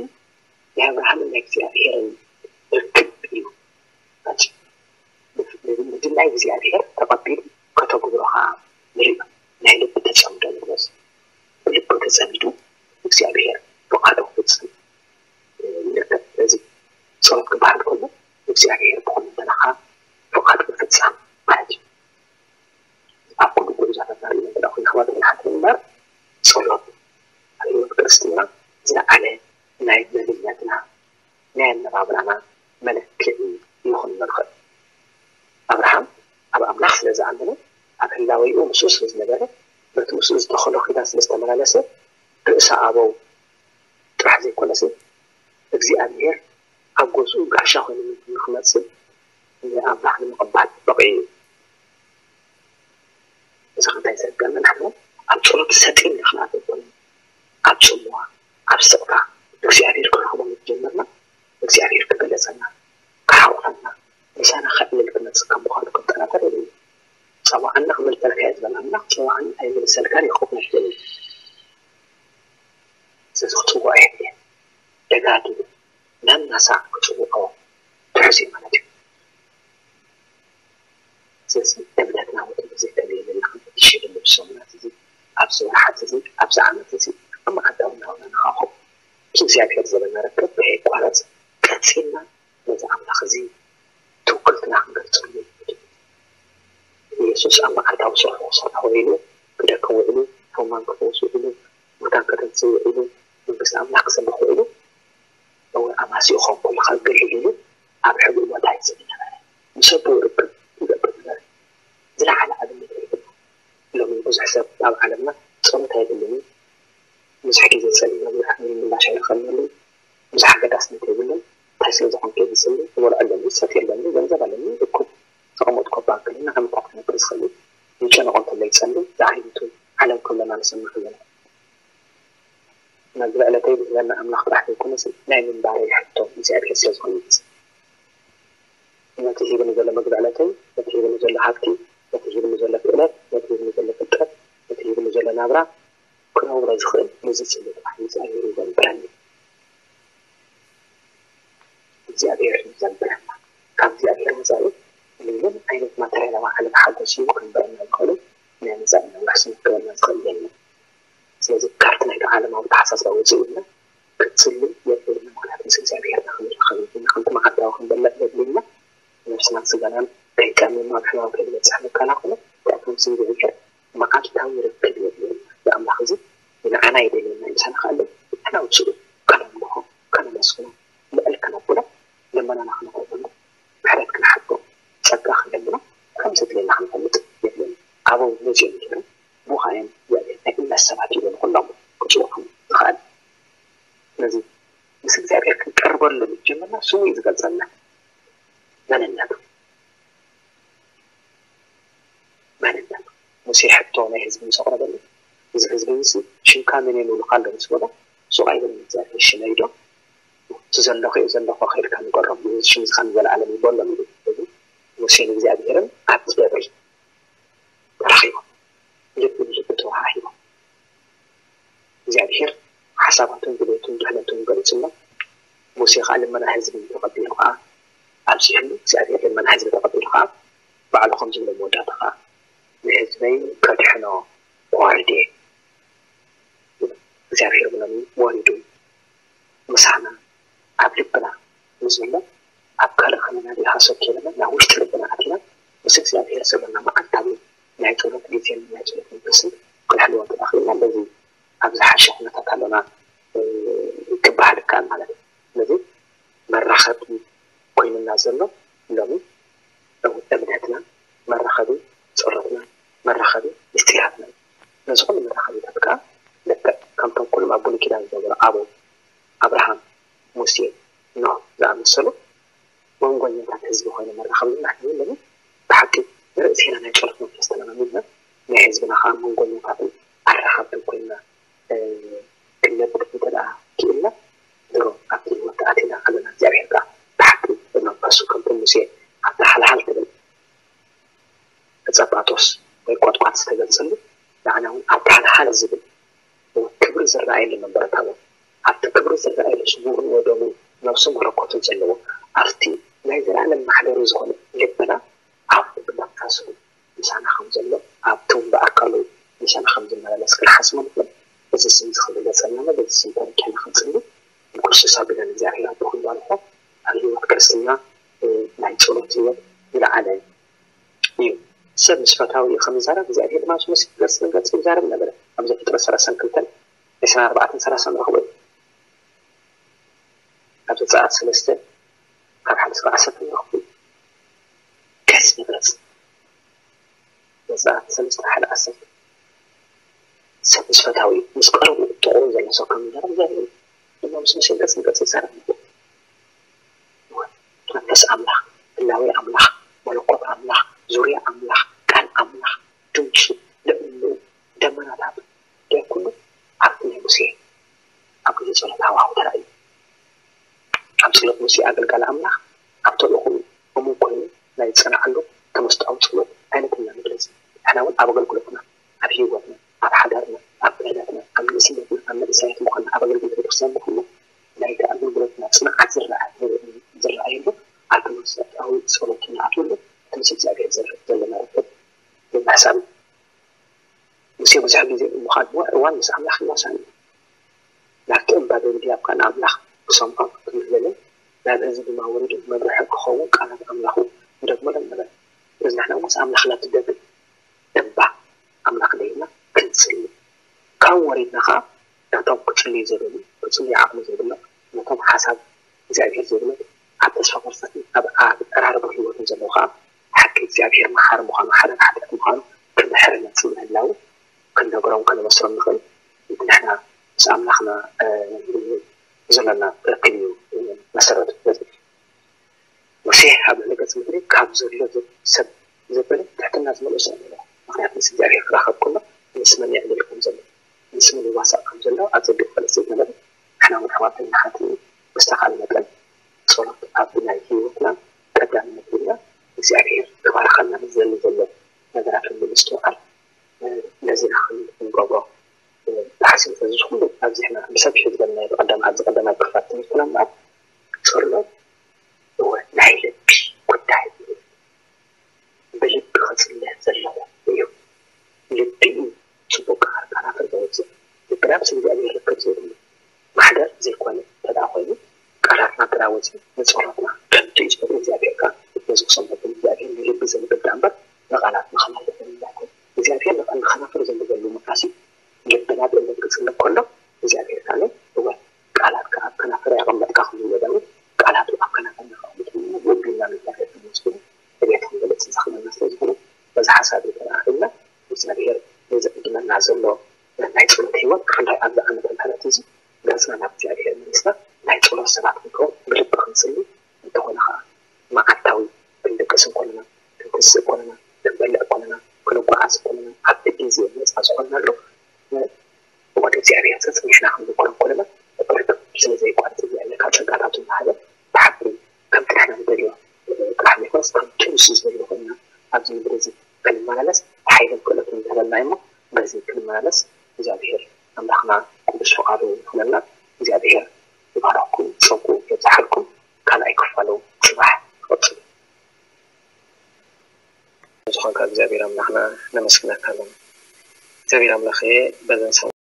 ናይ ኣብርሃምን ናይ እግዚኣብሔርን ርክብ እዩ። ምድላይ እግዚኣብሔር ተቐቢሉ ከተግብሮ ከዓ ንሪኦ። ናይ ልቢ ተፀምዶ ንግለፅ። ብልቢ ተፀሚዱ እግዚኣብሔር ፍቓዱ ክፍፅም ይርከብ። ስለዚ ፀሎት ክበሃል ከሎ እግዚኣብሔር ብኩለንተናኻ ፍቓዱ ምፍፃም ማለት እዩ። ኣብ ኩሉ ጉዕዞታትና ርኢና እንተ ደኣ ኮይና ኣሕዋትን ኣሓትን እምበር ጸሎት ኣብ ህይወት ክርስትና ዝለዓለ ናይ መንነትና ናይ ኣነባብራና መለክዒ ይኹን መልኽዕ ኣብርሃም ኣብ ኣምላኽ ስለ ዝኣመነ ኣብ ህላወኡ ምስኡ ስለ ዝነበረ በቲ ምስኡ ዝተኸሎ ኪዳን ስለ ዝተመላለሰ ርእሰ ኣበው ጥራሕ ዘይኮነስ እግዚኣብሔር ኣብ ገዝኡ ጋሻ ኮይኑ ንክመፅእ ንኣምላኽ ንምቕባል በቒዑ እዩ። እዚ እንታይ ዘርቀና ንሕና ኣብ ጸሎት ሰጢም ንክንኣት ኣይኮነ ኣብ ጽምዋ ኣብ ስቕታ እግዚኣብሔር ክንረኽቦ ምስ ጀመርና እግዚኣብሔር ክገለጸና ክሓቑፈና ምሳና ከዕልል ክመጽእ ከም ምዃኑ ክንጠራጠር የብልና። ጸዋዓና ክመልሰልካ እየ ዝበል ኣምላኽ ጸዋዓና ኣይምልሰልካን እዩ ክኾን ይኽእል እዩ። ስለዚ ክጽውዖ የድልየን። ደጋጊሙ ናናሳዕ ክጽውዖ ትሕዝ እዩ ማለት እዩ። ስለዚ እምነትና ወትሩ ዘይተለየለና ክንፈትሽ የድሊ ብሰሙናት እዚ ኣብዚ ወርሓት እዚ ኣብዚ ዓመት እዚ ኣብ መዓልታዊ ናብራና ንኻኸው ምስ እግዚኣብሔር ዘለና ርክብ ከየቋረጽ ቀጺልና ነዚ ኣምላኽ እዚ ትውክልትና ክንገልጸሉ ኢየሱስ ኣብ መዓልታዊ ስርሑ ክሰርሕ ውዒሉ ክደክም ውዒሉ ሕሙማን ክፈውስ ውዒሉ ሙታን ከተንስእ ውዒሉ መንግስቲ ኣምላኽ ክሰብኽ ውዒሉ እወ ኣማሲኡ ከንኩልኻ ገሊል ኢሉ ኣብ ሕቡእ ቦታ ይጽሊ ነበረ። ምስ ኣቦኡ ርክብ ይገብር ነበረ። ዝለዓለ ኣብነት ይህብና። ሎሚ ብዙሕ ሰብ ኣብ ዓለምና ጸሎት ኣየድልን እዩ። ብዙሕ ግዜ ጸሊና ብዙሕ ግዜ ምላሽ ኣይረኸብናሉን። ብዙሕ ኣገዳስነት የብሉን። እንታይ ስለ ዝኾንኩ እየ ዝጽሊ? ዝበልዖ ኣለኒ፣ ዝሰትዮ ኣለኒ፣ ገንዘብ ኣለኒ፣ እኩብ ዘቐመጥኩ ባንክ ኣለኒ፣ ዓመታት ክነብር ዝኽእል እዩ። ይጨነቑ እንተሎ ይጸሊ፣ ዝዓይነቱ ዓለም ክብለና ንሰምዕ ኣለና። መግቢ ዕለተይ ዝህበኒ ኣምላኽ ጥራሕ ዘይኮነስ ናይ ምንባረይ ሕቶ እግዚኣብሔር ስለ ዝኾነ እዩ። ነቲ ሂብኒ ዘሎ መግቢ ዕለተይ፣ ነቲ ሂብኒ ዘሎ ሃብቲ፣ ነቲ ሂብኒ ዘሎ ክእለት፣ ነቲ ሂብኒ ዘሎ ፍልጠት፣ ነቲ ሂብኒ ዘሎ ናብራ ክነብሮ ዝኽእል ነዚ ጽልኢ ጥራሕ እግዚኣብሔር እዩ ዘንብረኒ። እግዚኣብሔር እዩ ዘንብረና። ካብ እግዚኣብሔር ወፃኢ ምንም ዓይነት ማተርያላዊ ዓለም ሓጎስ እዩ ከንብረና ዝኽእልን ናይ መፃኢ ነዋሕ ስንክበና ዝኽእል የለን። ስለዚ ካብቲ ናይቲ ዓለማዊ ተሓሳስባ ውፅእ ኢልና ክትፅሊ የድልየና። ምክንያቱ ምስ እግዚኣብሔርና ክንራኸብ የድልየና። ከምቲ መዓልታዊ ክንበልዕ የድልየና። ነብስናን ስጋናን ከይቀመማ ኣብ ሕማም ከይንበፅሕ ንከላኸሎ። ከምዚ እግዚኣብሔር መዓልታዊ ርክብ የድልየና። እዚ ኣምላኽ እዚ ንዓና ይደልየና እዩ። ምሳና ከኣለ ንሕና ውፅኡ ከነምልኾ፣ ከነመስግኖ፣ ልዕል ከነብሎ፣ ልመናና ክነቕርበሉ፣ ምሕረት ክንሓቶ፣ ጸጋ ክንልምኖ ከም ዘድልየና ክንፈልጥ የድልየና። ኣበው ነዚኦም ገይሮም ብኡ ኸዓ እዮም እግዚኣብሔር ናይ እምነት ሰባት ይብሉ ንኹሎም ክጽውዖም ዝኸኣል። ስለዚ ምስ እግዚኣብሔር ክንቀርበሉ ምስ ጀመርና ስሙ እዩ ዝገልጸልና መንነቱ። መንነቱ። ሙሴ ሕቶ ናይ ህዝቢ ምስ ኣቕረበሉ፣ እዚ ህዝቢ እዚ ሽምካ መን እየ ንብሉካ ኣሎ ምስ በሎ፣ ሱቕ ኣይበለን እግዚኣብሔር ሽመይ ዶ? እቲ ዘለኹ እየ ዘለኹ ከይድካ ንገሮም፣ እዚ ሽም እዚ ከም ዘለኣለም እዩ በሎም ኢሉ። ስለዚ ሙሴን እግዚኣብሔርን ኣብቲ ደብሪ ተራኺቦም፣ ልቢ ንልቢ ተወሃሂቦም። እግዚኣብሔር ሓሳባቱን ድሌቱን ድሕነቱን ገሊጹሎም። ሙሴ ኸዓ ልመና ህዝቢ ተቐቢሉ ኸዓ ኣብዚሕሉ እግዚኣብሔር ልመና ህዝቢ ተቐቢሉ ኸዓ ባዕሉ ከም ዝብሎ መወዳእታ ኸዓ ንህዝበይ ከድሕኖ ክወርድ እየ። እግዚኣብሔር ብሎሚ ወሪዱ ምሳና ኣብ ልብና ንዝብሎ ኣብ ካልእ ከነናዲ ሃሰብ ከይለና ናብ ውሽጢ ልብና ኣቲና ምስ እግዚኣብሔር ዘለና መዓልታዊ ናይ ጸሎት ግዜን ናይ ጸሎት መንፈስን ክንሕልዎ እንተደኣ ክኢልና በዚ ኣብ ዝሓሸ ኩነታት ኣሎና ክበሃል ይከኣል ማለት እዩ። ስለዚ መራኸቢ ኮይኑና ዘሎ ሎሚ እምነትና መራኸቢ ጸሎትና መራኸቢ ምስጢራትና እዩ። ነዚ ኩሉ መራኸቢታት ከዓ ልክዕ ከምቶም ኩሎም ኣብ ብሉይ ኪዳን ዝነበሩ ኣበው ኣብርሃም፣ ሙሴ፣ ኖህ ዝኣመሰሉ መንጎኛታት ህዝቢ ኮይኖም መራኸቢ ናሕና እውን ሎሚ ብሓቂ ርእሲና ናይ ጸሎት መንፈስ ተለማሚድና ናይ ህዝብና ከዓ መንጎኛታትን ኣራኸብትን ኮይንና ክንነብር እንተ ደኣ ክኢልና ድሮ ኣብቲ ህይወት ኣቲና ከለና እግዚኣብሔር ከዓ ብሓቂ ብመንፈሱ ከምቲ ሙሴ ኣብታ ሓልሓል ትብል ዕጸ ጳጦስ ወይ ቆጥቋጥ ዝተገልጸሉ ንዓና እውን ኣብታ ሓልሓል ዝብል ክብሪ ዝረኣየሉ መንበረ ታቦት ኣብቲ ክብሪ ዝረኣየሉ ስጋኡን ወደሙን ነብሱን መለኮቱን ዘለዎ ኣብቲ ናይ ዘለኣለም ማሕደሩ ዝኾነ ልብና ኣብ ልብና ፈሲሱ ምሳና ከም ዘሎ ኣብቲ እውን ብኣካሉ ምሳና ከም ዝመላለስ ክንሓስቦ ንኽእል። በዚ ስም እዚ ክግለጸልና በዚ ስም ተረኪዕና ክንጽሊ ንክርስቶስ ኣቢና ንእግዚኣብሔር ኣቦ ክንባርኾ ኣብ ህይወት ክርስትና ናይ ጸሎት ህይወት ዝለዓለ እዩ። ሰብ ምስ ፈታዊ ከም ይዛረብ እግዚኣብሔር ድማ ምስ ገጽ ንገጽ ይዛረብ ነበረ። ኣብ ዘፍጥረት ሰላሳን ክልተን ዕስራን ኣርባዕተን ሰላሳን ንረኽቦ እዩ። ኣብ ዘጸኣት ሰለስተ ካብ ሓደ ስጋዕ ዓሰርተ ንረኽቦ እዩ። ገጽ ንገጽ ዘጸኣት ሰለስተ ሓደ ዓሰርተ። ሰብ ምስ ፈታዊ ምስ ቀረቡ ጥቕኡ ዘሎ ሰብ ከም ዝዛረብ ዘርኢ እዩ። ድማ ምስ ሙሴ ገጽ ንገጽ ይዛረብ ነይሩ። መንፈስ ኣምላኽ፣ ህላዌ ኣምላኽ፣ መለኮት ኣምላኽ፣ ዙርያ ኣምላኽ፣ ቃል ኣምላኽ፣ ድምፁ፣ ልዕሉ ደመናታት፣ ደ ኩሉ ኣብቲ ናይ ሙሴ ኣብ ግዜ ጸሎት ሃዋህው ተራእዩ። ኣብ ጸሎት ሙሴ ኣገልጋሊ ኣምላኽ ኣብ ተልእኾኡ እሙን ኮይኑ ናይ ዝጸንዓሉ ከም ውስጣዊ ጸሎት ኣይነተኛ መግለጺ። ንሕና እውን ኣብ ኣገልግሎትና፣ ኣብ ህይወትና፣ ኣብ ሓዳርና፣ ኣብ ክህነትና፣ ኣብ ንእስነትና፣ ኣብ መንእሰያት ምዃንና፣ ኣብ ኣገልግሎት ቤተክርስትያን ብኹሉ ናይቲ ኣገልግሎትና ጽንዓት ዝረኣ-፣ ዝረኣየሉ ኣብቲ ውስጣዊ ጸሎት እንኣትወሉ እቲ ምስ እግዚኣብሔር ዘር-፣ ዘለና ርክብ ብምሕሳብ እዩ። ሙሴ ብዙሕ ግዜ እሞ ካልእ እዋን ምስ ኣምላኽ ይዋሳእ ነይሩ። ናብቲ እምባ ደብልያብ ከኣ ንኣምላኽ ክሰምዖ ክምህለልን ናብ ህዝቢ ድማ ወሪዱ መምርሒ ክኸውን ቃላት ኣምላኹ ክደግመሎም ነበረ። እዚ ንሕና እውን ምስ ኣምላኽ ናብቲ ደብል እምባ ኣምላኽ ደይና ክንጽሊ። ካብኡ ወሪድና ከኣ ነቶም ክጽልዩ ዘይደልዩ፣ ክጽልዩ ዓቕሚ ዘይብሎም፣ ነቶም ሓሳብ እግዚኣብሔር ዘይብሎም፣ ኣብ ተስፋ ቁርጸትን ኣብ ኣቀራርባ ህይወትን ዘለዉ ከኣ ሓቂ እግዚኣብሔር መሓሪ ምዃኑ፣ ሓዳር ሓጢኣት ምዃኑ ክምሕረና ጽምእ ህላው ክንነግሮም ከነበስሮም ንኽእል። እቲ ንሕና ምስ ኣምላኽና፣ እ፣ ዘለና ርክብ እዩ፣ እ፣ መሰረቱ። ስለዚ ሙሴ ኣብ ልዕሊ ገጽ ምድሪ ካብ ዘሎ ዘ-፣ ሰብ ዘበለ ትሕትና ዝመልኦ ሰብ ነይሩ። ምኽንያቱ ምስ እግዚኣብሔር ክራኸብ ከሎ ምስ መን የዕልል ከም ዘሎ፣ ምስ መን ይዋሳእ ከም ዘሎ ኣጸቢቑ ይፈልጥ ስለ ዝነበረ፣ ንሕና እውን ኣሕዋትን ኣሓትን ብዝተኻእለ መጠን ጸሎት ኣብ ናይ ህይወትና ቀዳምነት ሂብና እግዚኣብሔር ክባርኸና ንዝደሊ ዘሎ ነገራት ንምስትውዓል፣ እ፣ ነዚና ክንገብሮ፣ እ፣ ተሓሲቡ። ስለዚ እዚ ኩሉ ኣብዚሕና ብሰፊሑ ዝበልናዮ ብቐዳም-፣ ኣብዚ ቀዳማይ ክፋል ትምህርትና እምበኣር ጸሎት እወ ናይ ልቢ ጉዳይ እዩ። ብልቢ ክጽለ ዘለዎ እዩ። ልቢ እዩ ጽቡቕ ቃል ከናፍር ዘውጽእ። ልብና ምስ እግዚኣብሔር ርክብ ዘይብሉ ማሕደር ዘይኮነ እንተ ደኣ ኮይኑ፣ ቃላትና ጥራይ ወጺኡ ንጸሎትና ከምቲ እዩ ዝፈትዎ እግዚኣብሔር ከኣ ነዚ ክሰምዖ ይኽእል። እግዚኣብሔር ንልቢ ዘንብብ ደኣ እምበር ንቓላት ንኸናፍር ዘንብብ ኣይኮነን። እግዚኣብሔር ንቓል ንኸናፍር ዘንብበሉ መዓስ እዩ? ልብና ብእምነት ክጽለ ከሎ እግዚኣብሔር ከኣ እወ ቃላትካ ኣብ ከናፍረይ ኣቐመጥካ ከም ዝብሎ ዳዊት ቃላቱ ኣብ ከናፍርና ከቐምጥ እዩ። ወቢልና ንእግዚኣብሔር ከነመስግኖ ዕቤት ክንገልጽ ዘኽእለና ስለ ዝኾነ በዚ ሓሳብ እዩ ተረኣኺብና። እግዚኣብሔር ነዚ ዕድመና ዘሎ ናይ ጸሎት ህይወት ብፍላይ ኣብዚ ዓመተ ምህረት እዚ ገጽና ናብ እግዚኣብሔር መሊስና ናይ ጸሎት ሰባት ክንከውን ብልቢ ክንጽሊ እንተኾነ ኸዓ መዓልታዊ ክንድቅስ እንኮለና፣ ክንትስእ እንኮለና፣ ክንበልዕ እንኮለና፣ ክንጓዓዝ እንኮለና፣ ኣብቲ ግዜ ነጻ ዝኾንናሉ ወደ እግዚኣብሔር ጸጽኒሕና ክንዝክሮ እንኮለና፣ ርክብ ስለ ዘየቋርጽ እግዚኣብሔር ካብ ጸጋታቱ እናሃበ ብሓቂ ከምቲ ንሕና ንደልዮ ጥራሕ ዘይኮነስ ከምቲ ንሱ ዝደልዮ ኮይንና ኣብዚ ምድሪ እዚ ክንመላለስ ሓይልን ክእለትን ይህበና እሞ በዚ ክንመላለስ እግዚኣብሔር ኣምላኽና ቅዱስ ፍቓዱ ይኹነልና። እግዚኣብሔር ይባርኽኩም፣ ጸጉኡ የብዝሓልኩም። ካልኣይ ክፋሉ ጽባሕ ክቕጽል እዩ። ዝኾንካ እግዚኣብሔር ኣምላኽና ነመስግነካ ኣለና። እግዚኣብሔር ኣምላኽ በዘን